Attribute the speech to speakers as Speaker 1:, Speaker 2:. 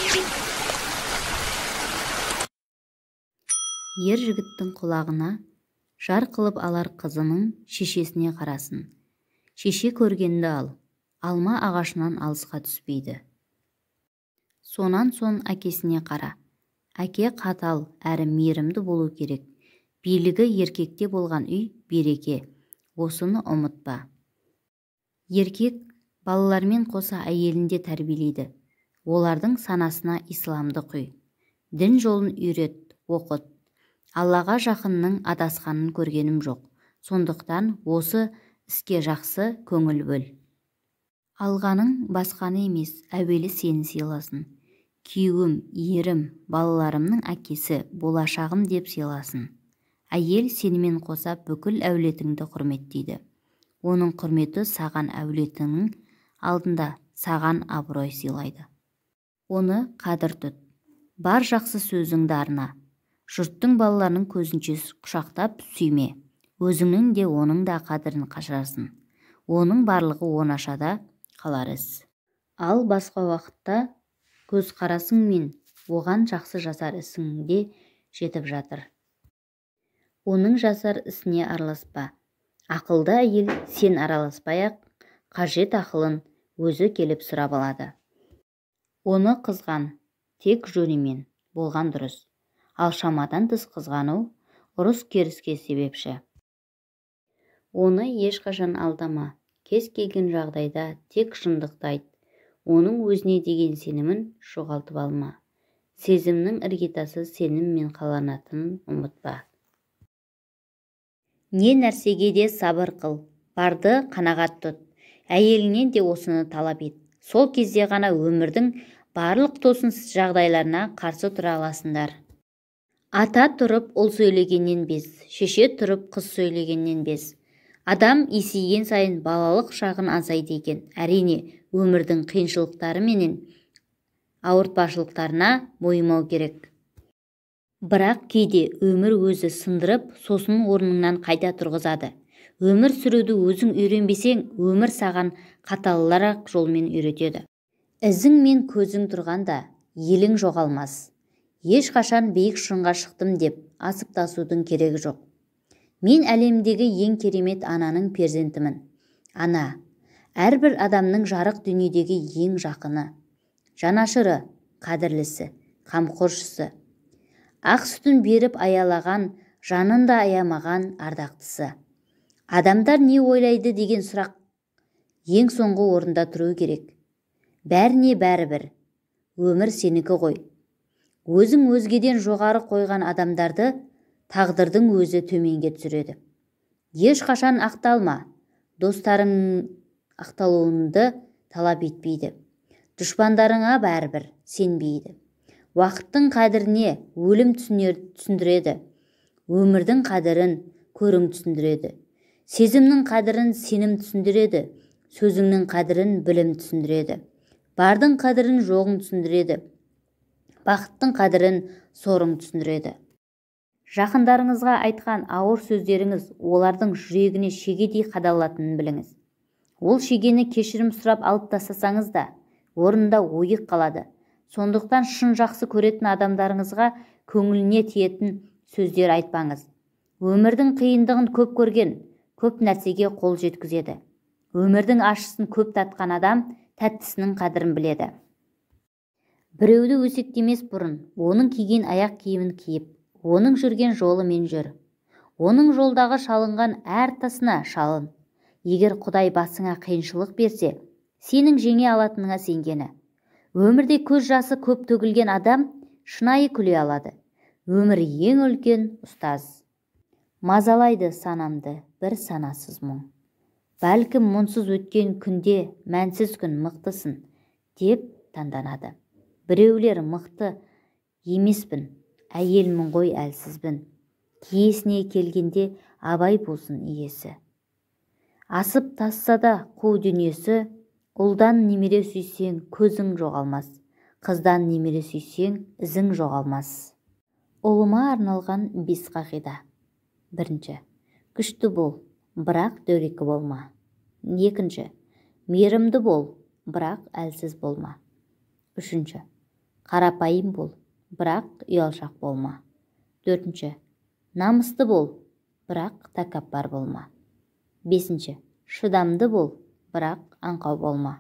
Speaker 1: Ер жігіттің құлағына жар қылып алар қызының шешесіне қарасын. Шеше көргенді ал, алма ағашынан алысқа түспейді. Сонан соң әкесіне қара. Әке қатал әрі мейірімді болу керек. Билігі еркекте болған үй береке. Осыны ұмытпа. Еркек балалармен қоса әйелін де тәрбиелейді. Олардың санасына исламды құй. Дін жолын үйрет, оқыт. Аллаға жақынның адасқанын көргенім жоқ. Сондықтан осы іске жақсы көңіл бөл. Алғаның басқаны емес, әуелі сені сыйласын. Күйеуім, ерім, балаларымның әкесі, болашағым деп сыйласын. Әйел сенімен қоса бүкіл әулетіңді құрметтейді. Оның құрметі саған әулетіңнің алдында саған абырой сыйлайды. Оны қадір тұт. Бар жақсы сөзіңді арна. Жұрттың балаларының көзінше құшақтап сүйме. Өзіңнің де оның да қадірін қашырасың. Оның барлығы оңашада қалар іс. Ал басқа уақытта көзқарасың мен оған жақсы жасар ісің де жетіп жатыр. Оның жасар ісіне араласпа. Ақылды әйел сен араласпай-ақ қажет ақылын өзі келіп сұрап алады. Оны қызған, тек жөнімен болған дұрыс. Ал шамадан тыс қызғану ұрыс-керіске себепші. Оны ешқашан алдама. Кез келген жағдайда тек шындықты айт. Оның өзіне деген сенімін жоғалтып алма. Сезімнің іргетасы сеніммен қаланатынын ұмытпа. Не нәрсеге де сабыр қыл, барды қанағат тұт. Әйеліңнен де осыны талап ет. Сол кезде ғана өмірдің барлық тосын жағдайларына қарсы тұра аласыңдар. Ата тұрып ұл сөйлегеннен без, шеше тұрып қыз сөйлегеннен без. Адам есейген сайын балалық шағын азайды екен. Әрине, өмірдің қиыншылықтары менен ауыртпашылықтарына мойымау керек. Бірақ кейде өмір өзі сындырып, сосын орныңнан қайта тұрғызады. Өмір сүруді өзің үйренбесең, өмір саған қаталырақ жолмен үйретеді. Ізің мен көзің тұрғанда елің жоғалмас. Ешқашан биік шыңға шықтым деп асып тасудың керегі жоқ. Мен әлемдегі ең керемет ананың перзентімін. Ана, әрбір адамның жарық дүниедегі ең жақыны, жанашыры, қадірлісі, қамқоршысы. Ақ сүтін беріп аялаған, жанын да аямаған ардақтысы. Адамдар не ойлайды деген сұрақ ең соңғы орында тұру керек. Бәріне бәрібір. Өмір сенікі ғой. Өзің өзгеден жоғары қойған адамдарды тағдырдың өзі төменге түсіреді. Ешқашан ақталма. Достарың ақталуыңды талап етпейді. Дұшпандарыңа бәрібір сенбейді. Уақыттың қадіріне өлім түсіндіреді. Өмірдің қадірін көрің түсіндіреді. Сезімнің қадірін сенім түсіндіреді. Сөзіңнің қадірін білім түсіндіреді. Бардың қадірін жоғың түсіндіреді. Бақыттың қадірін сорың түсіндіреді. Жақындарыңызға айтқан ауыр сөздеріңіз олардың жүрегіне шегедей қадалатынын біліңіз. Ол шегені кешірім сұрап алып тастасаңыз да, орнында ойық қалады. Сондықтан шын жақсы көретін адамдарыңызға көңіліне тиетін сөздер айтпаңыз. Өмірдің қиындығын көп көрген, көп нәрсеге қол жеткізеді. Өмірдің ащысын көп татқан адам тәттісінің қадірін біледі. Біреуді өсектемес бұрын, оның киген аяқ киімін киіп, оның жүрген жолымен жүр. Оның жолдағы шалынған әр тасына шалын. Егер Құдай басыңа қиыншылық берсе, сенің жеңе алатыныңа сенгені. Өмірде көз жасы көп төгілген адам шынайы күле алады. Өмір ең үлкен ұстаз. Мазалайды санамды бір санасыз мұң. Бәлкім мұнсыз өткен күнде мәнсіз күн мықтысын деп таңданады. Біреулер мықты емеспін, әйелмін ғой әлсізбін. Киесіне келгенде абай болсын иесі. Асып тасса да қу дүниесі, ұлдан немере сүйсең көзің жоғалмас, қыздан немере сүйсең ізің жоғалмас. Ұлыма арналған 5 қағида. Бірінші, күшті бол, бірақ дөрекі болма. Екінші, мейірімді бол, бірақ әлсіз болма. Үшінші, Қарапайым бол, бірақ ұялшақ болма. Төртінші, намысты бол, бірақ тәкаппар болма. Бесінші, шыдамды бол, бірақ аңқау болма.